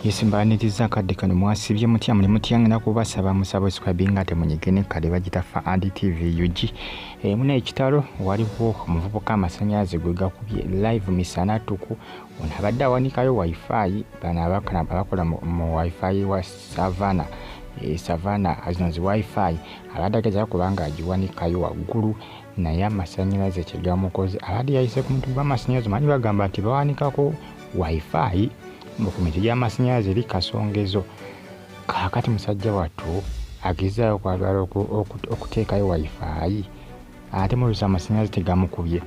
Yes, mbaniriza akadde kano. Mwasibye mutya? Muli mutya? Ngenda kubasaba musubscribe nga temunyige ne kale bagita Fa and TV UG. Muna ekitalo, waliwo omuvubuka amasanyalaze gwe gakubye live misana tuku. Ono abadde awanikayo wifi, bano abakola mu wifi wa Savannah. Savannah zino zi wifi abadde agezaako kubanga agiwanikayo waggulu, naye amasanyalaze kye gamukoze. Abadde yayise ku muti gw'amasanyalaze, manyi bagamba nti bawanikako wifi mbu ku miti gy'amasanyalaze eri kasongezo. Kaakati musajja wattu agezaayo okwagala okuteekayo wifi, ate mulusa amasanyalaze tegamukubye.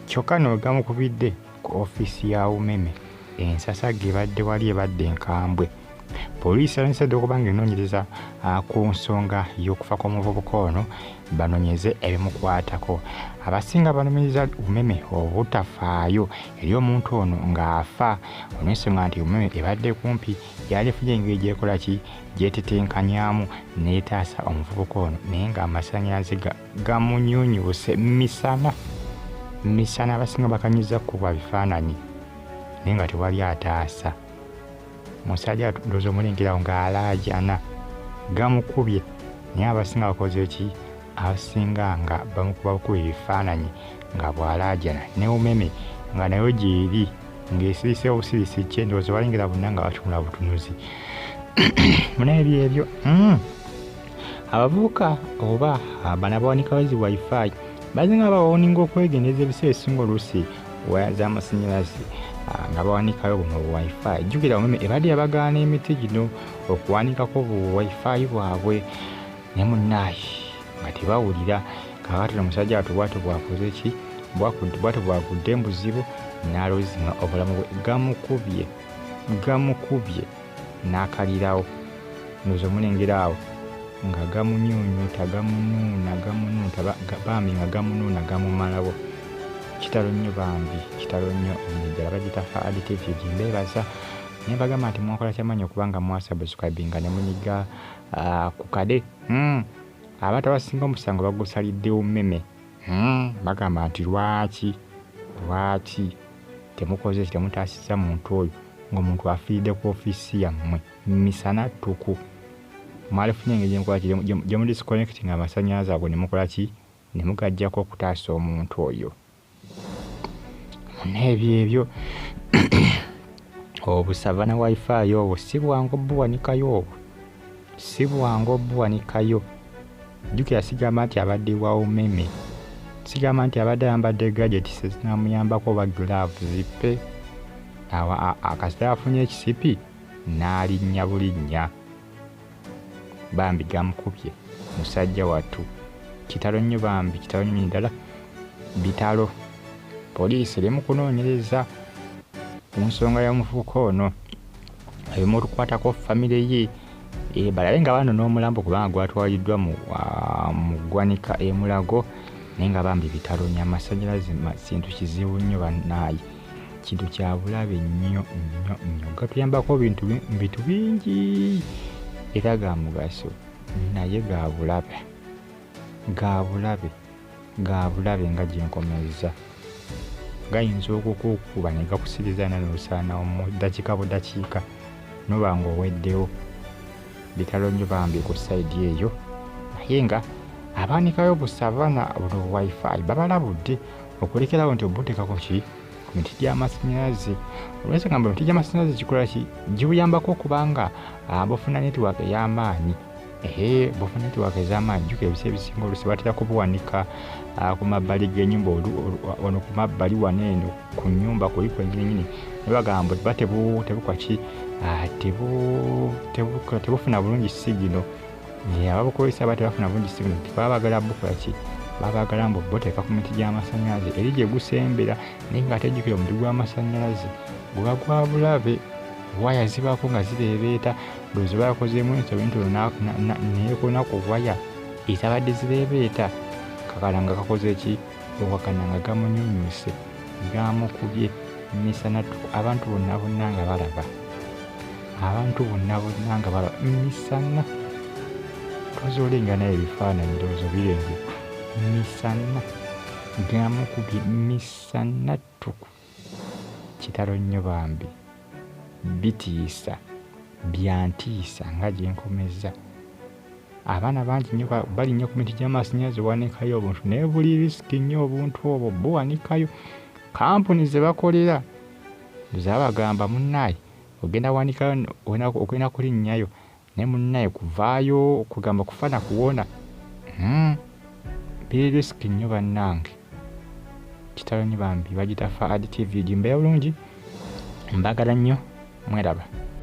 Kyokka no gamukubidde ku ofiisi ya Umeme, ensasagge ebadde wali ebadde enkambwe. Poliisi yalonyesedde okuba nga enoonyereza ku nsonga y'okufa kw'omuvubuka ono, banoonyeze ebimukwatako. Abasinga balumiriza Umeme obutafaayo eri omuntu ono ng'afa, olw'ensonga nti Umeme ebadde kumpi, yalifunye engeri gyekola ki gyetetenkanyaamu n'etaasa omuvubuka ono, naye ng'amasannyalaze gamunyuunyuuse misana misana. Abasinga bakanyiza kuba bifaananyi, naye nga tewali ataasa. Musajja ndowooza omulengerawo ng'alaajana, gamukubye, naye abasinga bakoze ki? Abasinga nga bamukuba bukuba ebifaananyi nga bw'alaajana, ne Umeme nga nayo gyeri ng'esirise obusirisi. Kye ndowooza balengera bonna nga batunula butunuzi. Munaye byebyo. Abavubuka oba bano abawanikawo zi wifi bazinga bawawoninga okwegendereza ebiseera ebisinga oluusi waya z'amasannyalaze nga bawanikayo buno bu wifi. Jjukira Umeme ebadde yabagaana emiti gino okuwanikako bu wifi bwabwe, ne munnaaye nga tebawulira. Kaakati omusajja watu bwatyo bwakoze ki, bwatyo bwagudde mbuzibu n'alozinga obulamu bwe. Gamukubye, gamukubye n'akalirawo. Ndowooza omulengera awo nga gamunyuunyuuta, gamunuuna, gamunuuta bambi, nga gamunuuna gamumalawo. Kitalo nnyo bambi, kitalo nnyo ddala. Bagita Fa Adi TV. Gimbeebaza naye mbagamba nti mwakola kyamaanyi okuba nga mwasubscribinga ne munyiga ku kade. Abantu abasinga omusango bagusalidde Umeme. Bagamba nti lwaki temukoze ki, temutaasizza muntu oyo ng'omuntu afiiridde ku ofiisi yammwe misana ttuku? Mwalifunye engeri gyemukola ki gyemudisconnectinga amasannyalaze ago ne mukola ki ne mugaggyako okutaasa omuntu oyo. Munaye ebyo obusava na wifi obwo si bwangu obuwanikayo, obwo si bwangu obuwanikayo. Jjukira sigamba nti abadde wa Umeme, sigamba nti abadde ayambadde gadgets ezinamuyambako oba gloves pe. Akasita yafunye ekisipi n'alinnya bulinnya, bambi gamukubye musajja wattu. Kitalo nnyo bambi, kitalo nnyo ddala, bitalo. Poliisi eri mu kunoonyereza ku nsonga y'omuvubuka ono, ebimukwatako, famire ye, balabe nga banona omulambo kubanga gwatwaliddwa mu ggwanika e Mulago. Naye nga bambi bitalo nnyo, amasannyalaze kintu kizibu nnyo bannaaye, kintu kya bulabe nnyo nnyo nnyo. Gatuyambako bintu bingi era ga mugaso, naye ga bulabe, ga bulabe, ga bulabe nga gye nkomezza. Gayinza okukukuba ne gakusiriza na n'osaanawo mu ddakiika budakiika noba ng'oweddewo. Bitalo nnyo bambi ku sayidi eyo. Naye nga abaanikayo busavana buno wifi babalabudde okulekerawo nti obuteekako ki ku miti gy'amasannyalaze, olw'ensonga mbu emiti gy'amasannyalaze gikola ki, gibuyambako okubanga bufuna netiwaaka ey'amaanyi. Ehe, bufuna netiwaaka ez'amaanyi. Jjukira ebiseera ebisinga oluusi batera kubuwanika ku mabbali g'ennyumba, wano ku mabbali wano eno ku nnyumba kuli kwennyininyini, ne bagamba mbu ba tebukola ki, tebufuna bulungi sigino. Ababukozesa ba tebafuna bulungi sigino, baba baagala bukola ki, baba baagala mbu buteeka ku miti gy'amasannyalaze eri gye gusembera. Naye ng'ate jjukira omuti gw'amasannyalaze guba gwa bulabe, waya zibaako nga zireebeeta. Ndowooza bakozeemu ensobi ntono neyekoona ku waya ezabadde zireebeeta, kakala nga kakoze ki, owakana nga gamunyunyuse, gamukubye misana ttuku, abantu bonna bonna nga balaba, abantu bonna bonna nga balaba misana. Tozolenga naye ebifaananyi ndowooza birenge misana, gamukubye misana ttuku. Kitalo nnyo bambi, bitiisa. Byantiisa nga gyenkomezza. Abaana bangi nnyo balinnya ku miti gy'amasannyalaze wanikayo obuntu naye buli risiki nnyo obuntu obwo buwanikayo. Kampuni ze bakolera zabagamba munnaaye ogenda wanikayo ogenda kulinnyayo naye munnaye kuvaayo kugamba kufa na kuwona hmm. Biri risiki nnyo bannange. Kitalo nnyo bambi bagita Fahad TV gimbeera bulungi mbagala nnyo mweraba.